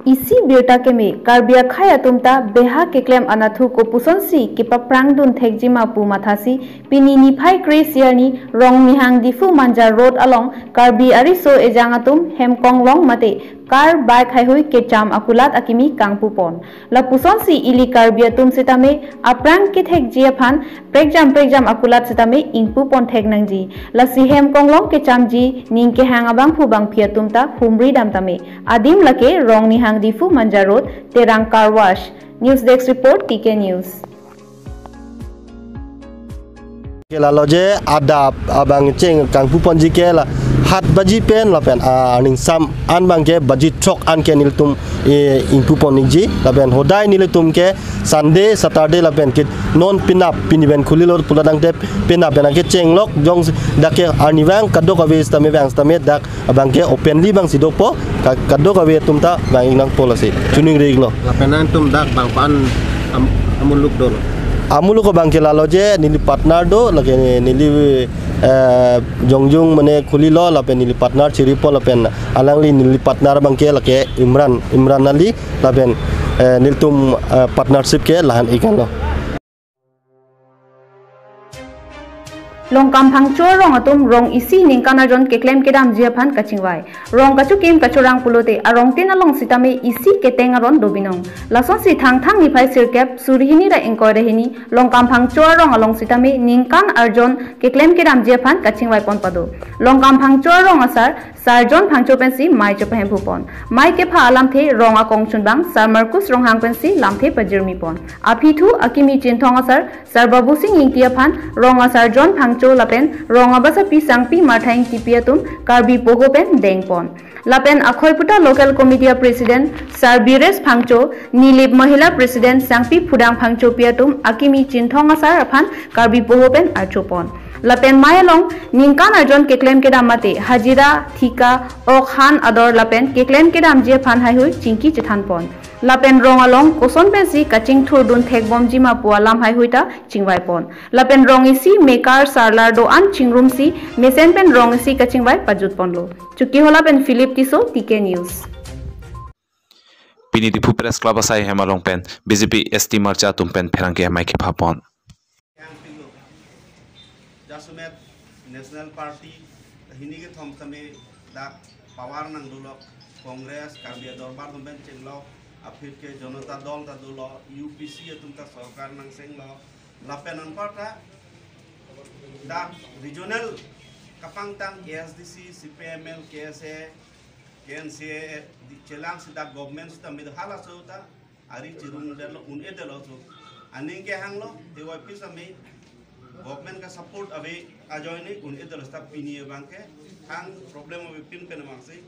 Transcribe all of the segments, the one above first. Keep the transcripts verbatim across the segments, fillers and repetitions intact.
Isi birta keme, Karbi akhei atum ta beha keklem anatthu kopusonsi kepaprang dun thekji ma pu mathasi, pini niphai kre-isi arni Rongnihang Diphu Manja Road along Karbi ariso ejang atum hem konglong mate car bike haihui kecham akulat akimi kangpupon. Lapusonsi ili Karbi atum sitame aprang kethekji aphan prekjam prekjam akulat sitame ingpupon thek nangji. Lasi hem konglong kechamji ning kehang abangphu bangphi atum ta humri dam tame. Adim lake Rongnihang Diphu Manja Road, Terang Car Wash. News Desk Report, T K News. Ke lalo je adap abang cheng kangpuponji ke la hat baji pen lapen, ah, ningsam an abang ke baji throk an ke nelitum, eh, ingpupon niji lapen hodai nelitum ke Sunday, Saturday lapen ke non penap pini pen khulilo pulo tangte penap pen ke chenglok jong dak ke arnivang kadokave sitame vang sitame dak abang ke openly abang si dokpo, ka-, kadokave atum ta vang-ik nangpo lasi choningri-iklo. Lapen nangtum dak bang ko-an am-, amuluk dolo? Amuluk abang ke lalo je neli partner do, lake neli, eh, jongjung mane khulilo lapen neli partner chiripo lapen alangli neli partner abang ke lake Imran, Imran Ali lapen, eh, nelitum, eh, partnership ke la-an ik anlo. Longkam Phangcho arong atum rong isi ningkan arjon keklem kedamji aphan kachingvai. Rong kachokim kachorang pulote arong tin along sitame isi keteng aron dobinong. Lasonsi Thangthang niphai sirkep suri hini ra ingkoi ra hini Longkam Phangcho arong along sitame ningkan arjon keklem kedamji aphan kachingvaipon pado. Longkam Phangcho arong asar Sar John Phangcho pensi mei chepahemphupon. Mei kepha alamthe rong akongchunbang Sar Marcus Ronghang pensi lamthe pajirmipon. Aphi thu akimi Chinthong asar Sar Babusing Ingti aphan rong asar John Phangcho lapen rong abasapi Sangpi Martha Ingtipi atum Karbi Poho pen dengpon. Lapen Akhoi Puta Local Committee President Sar Bires Phangcho, Nilip Mahila President Sangpi Phudang Phangchopi atum akimi Chinthong asar aphan Karbi Poho pen archopon. Lapen mei along ningkan arjon keklem kedam mate hajira, thika, ok han ador lapen keklem kedamji aphan haihui chingki chethanpon. Lapen rong along koson pensi kachingthurdun thekbomji ma pu alam haihui ta chingvaipon. Lapen rong isi mekar sarlar do-an chingrumsi mesen pen rong isi kachingvai pajutponlo. Chokihola pen Philip Tisso, T K News. Pini Diphu Press Club asai hem along pen B J P S T Morcha atum pen pherangke amei kephapon. Jasemet National Party hini kethom tame dak power nangdolok, Congress, Karbi Adorbar atum pen chenglok, aphi ke Janata Dal ta dolo, U P C atum ta sorkar nangsenglo, lapen anparta dak regional kapangtang A S D C, C P I M L, K S A, K N C A, di chelangsi dak government sitame halaso ta ari chirung detlo, un-edetlo so. Aning kehanglo, A Y P sitame government ka support ave ajoine un-edetlo sita pini abang ke hang problem ave pin pen abangsi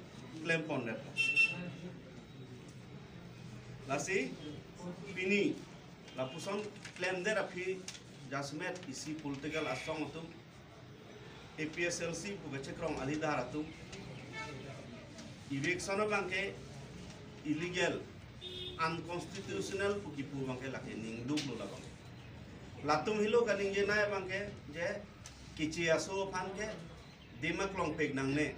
klempon detlo. Lasi pini lapuson klemdet aphi jasemet isi political asong atum A P H L C pu kachekrong alidar atum eviction abang ke illegal, unconstitutional pu kipu abang ke lake ningduklo labang. Latum helo kaningjenei abang ke je keche aso aphan ke dema klongpek nangne.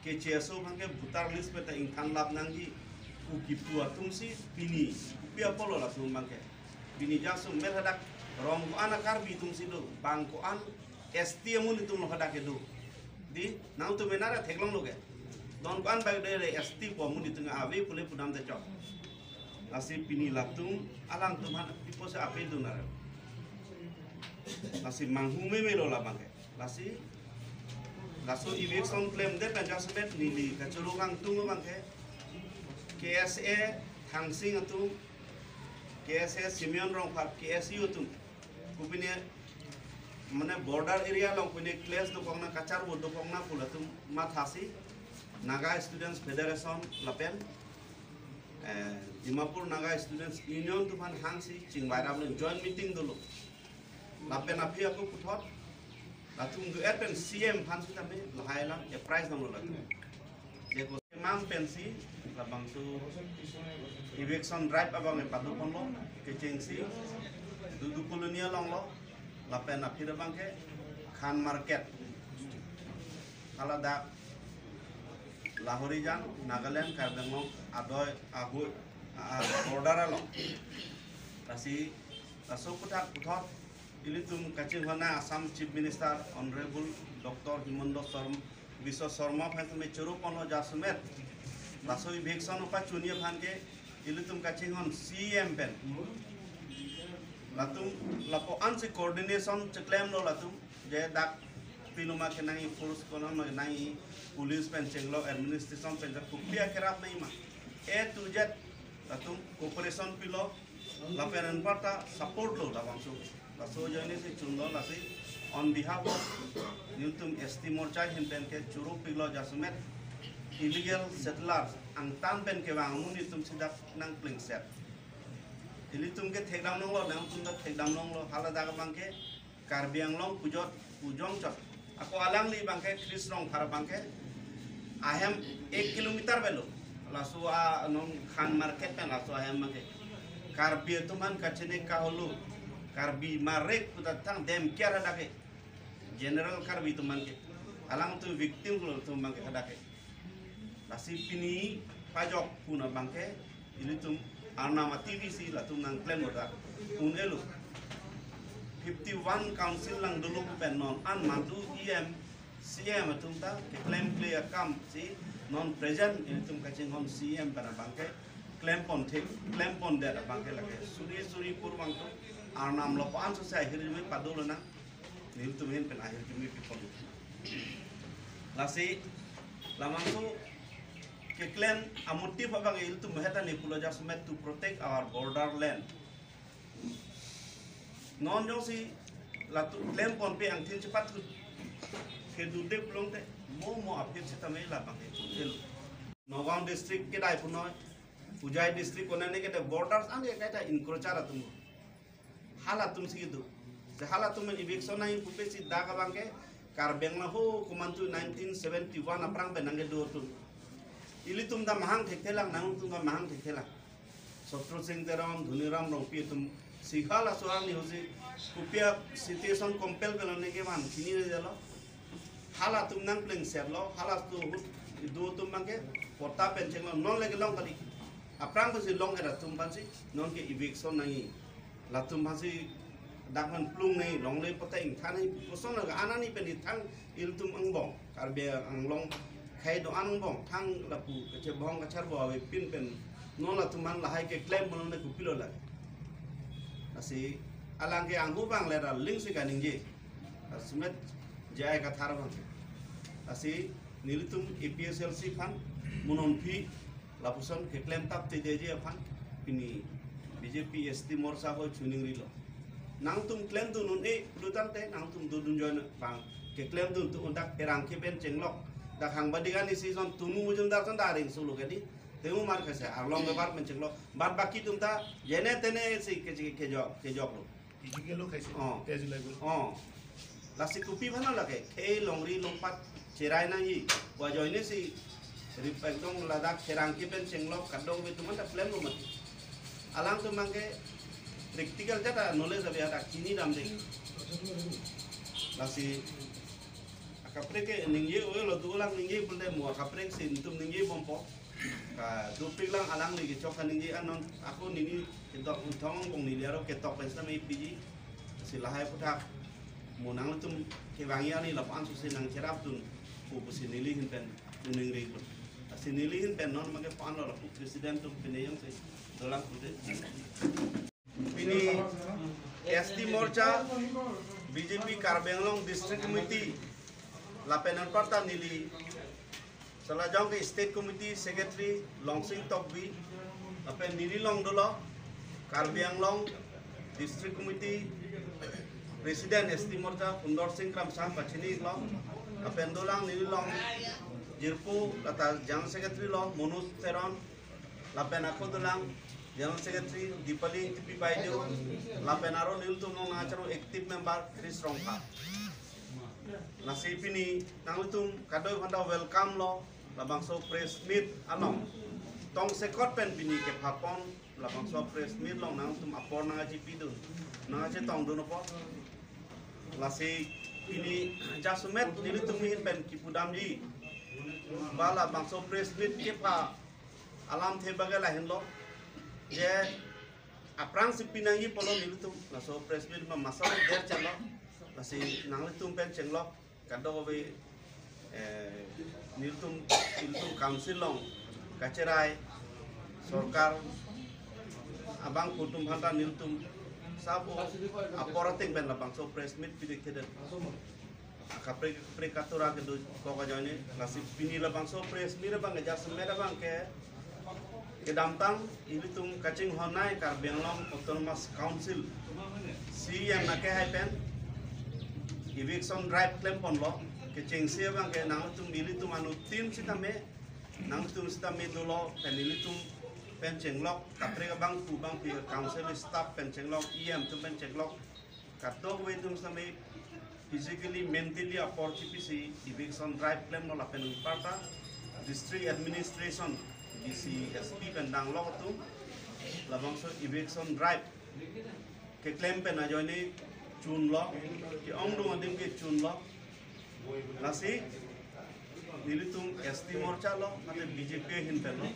Keche aso abang ke voter list pen ta ingthan lap nangji pu kipu atumsi pini pi apotlo latum abang ke. Pini jasemet hadak rong ko-an a Karbi atumsi do, bang ko-an S T amonit atumlo hadak kedo. Di nangtum enara theklonglo ke. Don ko-an bang de S T pu amonit atum ave pule pudam te chok. Lasi pini latum alangtum aphan pipo se ape dunar. Lasi manghu memelo labang ke. Lasi laso eviction klemdet pen jasemet neli kachoro kangtung abang ke K S A Thangsing atum, K S A Simeon Rongphar, K S U atum, kopine mane border area along pine clash dokoknang, kacharbo dokoknang pu latum mathasi Naga Students Federation lapen, eh, Dimapur Naga Students Union atum aphan hangsi chingvai damlo, joint meeting dolo. Lapen aphi ako puthot latum do-et pen C M aphan sitame lahai alam apprise damlo latum. Jeko mang pensi labangso eviction drive abang e padoponlo, kechengsi Dudu Colony alonglo, lapen aphi abang ke Khan Market. Hala dak Lahorijan, Nagaland, Karbi Anglong adoi ahu, ah, border along. Lasi laso aputhak puthot ilitum kachinghon Assam Chief Minister Honorable Doctor Himanta Sarm-, Biswa Sarma aphan tame choro ponlo jasemet. Laso eviction pachunji aphan ke ilitum kachinghon C M pen. Latum lapu-an si coordination cheklemlo latum. Je dak pinu ma kenangji force, konon ma kenangji police pen chenglok, administration pen chenglok, kopi akerap nangji ma. A to Z latum cooperation pilo, lapen anparta support lo labangso. Laso ajoine si chunlo, lasi on behalf of nelitum S T Morcha ahin pen ke choro piklo jasemet illegal settlers angtan pen kevang amonit atum si dak nangplengset. Ilitum ke thekdam longlo, nangtum ta thekdam longlo, haladak abang ke Karbi Anglong pujot, pujong chot. Ako alangli abang ke Chris Rongphar abang ke ahem ek kilometer avelo. Laso a non Khan Market pen laso ahem abang ke. Karbi atum aphan kachini kaholo. Karbi marek puta thang dem kiar hadak ke. General Karbi atum aphan ke. Alangtum victim lo atum abang ke hadak ke. Lasi pini pajok puna abang ke ilitum Arnam ativi si latum nangklem ordak un-elo. Fifty-one council lang dolo pen non an mandu E M, C M atum ta keklemkle akam si non present ilitum kachinghon C M pen abang ke klem ponthe, klem pondet abang ke lake suri suri pur abang atum Arnam lo pan so sai hirme padolo nang. Nelitum ahin pen ahirjume pipon. Lasi labangso keklem amotive abang ilitum heta ne pulo jasemet to protect our borderland. Non jongsi latum klem ponpe angthin chepat kedo dep longte mo mo aphi sitame labang elo. Nagaon district kedai punoi, Hojai district konane kede borders ane kaita encroacher atum. Halatum si kedo. Si halatum men eviction nangji pupe si dak abang ke Karbi Anglong ho komantu nineteen seventy-one aphrang pen nangkedo atum. Ilitum ta mahang thekthelang, nangtum ta mahang thekthelang. Satru Sing Teron, Dhoniram Rongpi atum si halaso arni hosi kopi a situation compel pelo ne kevan chinine delo. Halatum nangplengsetlo, halaso ahut kedo atum abang ke patta pen chenglo, non lake long kali. Aphrang pensi long-et atum aphansi non ke eviction nangji. Latum aphansi dak aphan plung nangji, longle patta ingthan nangji, koson lake anani pen ithang ilitum angbong, Karbi Anglong akhei do-an angbong, thang lapu kachebong kacharbo avepin pen non latum aphan lahai keklem mono ne kopilo lake. Lasi alang ke anghu abang le ra ling si kaningje. Jasemet J I Kathar abang ke. Lasi nelitum A P H L C aphan mo non aphi lapuson keklem tap te deji aphan pini B J P S T Morcha ho chuning rilo. Nangtum klemdun un-e pulotangte nangtum dodun ajoine abang keklemdun tu undak Pherangke pen chenglok. Dak Hangbadi kan isi son Tumu Majumdar son daring solo kedi. Temu mar kese arlong ke bar pen chenglok. Bad baki atum ta jene tene si ke, ke, kejok, kejoklo. Iji kelo khaisi. Oh. Te July ko. Oh. Lasi kopi aphan lake, khei longri longpat cherai nangji. Wa ajoine si rip ekdom ladak Pherangke pen chenglok kadokave atum ta klemlo mati. Alangtum abang ke practical jata knowledge ave, hadak chinidamde. Lasi akaprek ke ningje oi lo, dolang ningje pulote mo akaprek si nelitum ningje bompo. Ka dopik lang alangli kechok kaningje anon ako neli ketok uthong angbong neli aro ketok pen sitame piji. Si lahai aputhak mo nangtum kevangji arni lapu-an so si nangcherapdun pu pusi neli ahin pen uning rikun. Si neli ahin pen non make pan lo lapu president atum pine jongsi dolang pulote. Pini S T Morcha, B J P Karbi Anglong District Committee lapen anparta neli Salajong ke State Committee Secretary Longsing Tokbi, lapen neli along dolo Karbi Anglong District Committee President S T Morcha Kundor Sing Kramsa pachini lo, lapen dolang neli along jirpo lata General Secretary lo Manoj Teron, lapen ako dolang General Secretary Dipali Ingtipi Baideo, lapen aro nelitum along nangcharo active member Chris Rongphar. Lasi pini nangtum kadokave aphanta welcome lo labangso press meet along. Tongsekot pen pini kephapon labangso press meet along nangtum apor nangchepidun, nangchetongdun apor. Lasi pini jasemet nelitum ahin pen kipudamji. Ba labangso press meet kepha alamthe abangke lahenlo, je aphrangsi pinangji pulo nelitum, laso press meet ma masa der chalo, lasi nanglitum pen chenglok, kadokave, eh, nelitum, nelitum council along kacherai, sorkar abang atum aphanta nelitum sabo apor ateng pen labangso press meet pidikthedet. Akaprek kaprek katura kedo kok ajoine, lasi pini labangso press meet abang, jasemet abangke kedamtang ilitum kachinghonnei Karbi Anglong Autonomous Council C E M akehai pen eviction drive klemponlo. Kechengsi abangke nangtum ilitum anuttin sitame, nangtum sitame dolo pen ilitum pen chenglok, kaprek abang pu abang pi council staff pen chenglok, E M atum pen chenglok, kadokave atum sitame physically, mentally apor chipisi eviction drive klemlo. Lapen anparta district administration, D C, S P pen danglok atum labangso eviction drive keklem pen ajoine chunlo, ke-ongdung adim ke chunlo. Lasi nelitum S T morcha lo, mate B J P ahin penlo,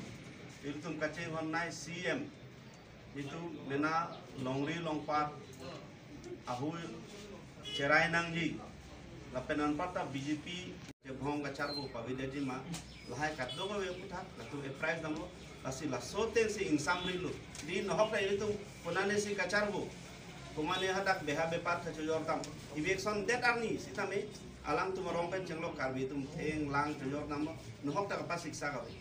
nelitum kachinghonnei C E M itum mena longri longpat ahu cherai nangji. Lapen anparta B J P kebhong kacharbo pavedetji ma, lahai kadokave aputhak latum apprise damlo. Lasi laso atengsi ingsamrilo. Di nohok ta ilitum konatnesi kacharbo, komane hadak beha bepar kachojor dam. Eviction det arni sitame alangtum arong pen chenglok Karbi atum thenglang chojor damlo. Nohok ta kapasiksak ave.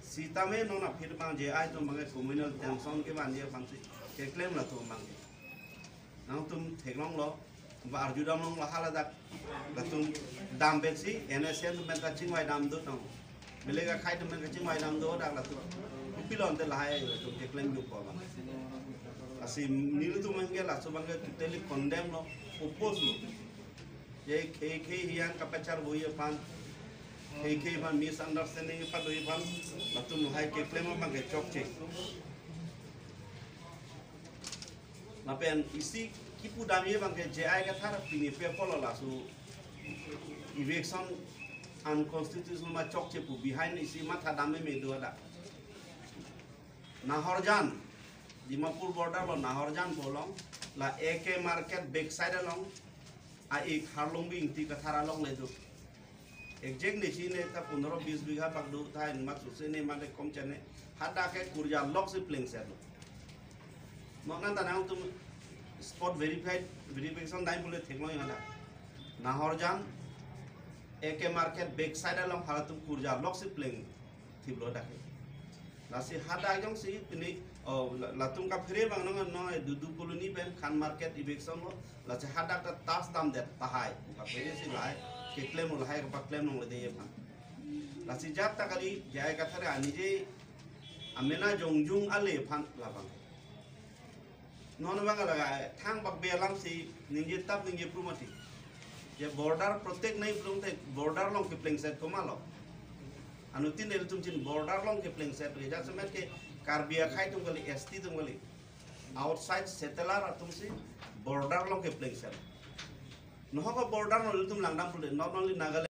Sitame non aphi abang J I atum abangke communal tension kevanji aphansi keklem latum abangke. Nangtum theklonglo, ba arju damlonglo, haladak latum dam pensi N S C N atum pen ta chingvai dam dotnang. Belek akhei atum pen kachingvai dam do dak latum. Kopilo ante lahai latum keklem jokpo abang. Lasi nelitum abangke laso abangke totally condemn lo, oppose lo. Je khei khei hiyan kapacharboji aphan, khei khei aphan misunderstanding pado aphan, latum lahai keklem abangke chokche. Lapen isi kipu damji abangke J I Kathar pini pe apotlo laso eviction unconstitutional ma chokche pu behind isi matha dam meme do hadak. Naharjan, Dimapur border lo Naharjan pu along, la A K market backside along, a-ik Harlongbi Ingti Kathar along le do. Exact nesi ne ta pondro bis bigha bak do, ta inmak suse ne mane kom chene. Hadak ke kurja loksi plengset lo. Moknan ta nangtum spot verified, verification dam pule theklong hadak. Naharjan, A K market backside along halatum kurja loksi plengthiplo dak ke. Lasi hadak jongsi pini, oh, la-, latum kaphere abang nong, nong Dudu Colony pen Khan Market eviction lo. Lasi hadak ta tas damdet tahai. Kapheresi lahai keklem lahai kapaklem longledet aphan. Lasi jat ta kali J I Kathar anije amena jongjung ale aphan labang. Non abang laga thang bak be alamsi ningje tap ningje pru mati. Je border protect nangji pulote border along keplengset komatlo. Anuttin ilitum chin border along keplengset, jasemet ke Karbi akhei atum kali, S T atum kali. Outside settler atumsi border along keplengset. Nohok border along ilitum langdam pulote, not only Nagaland.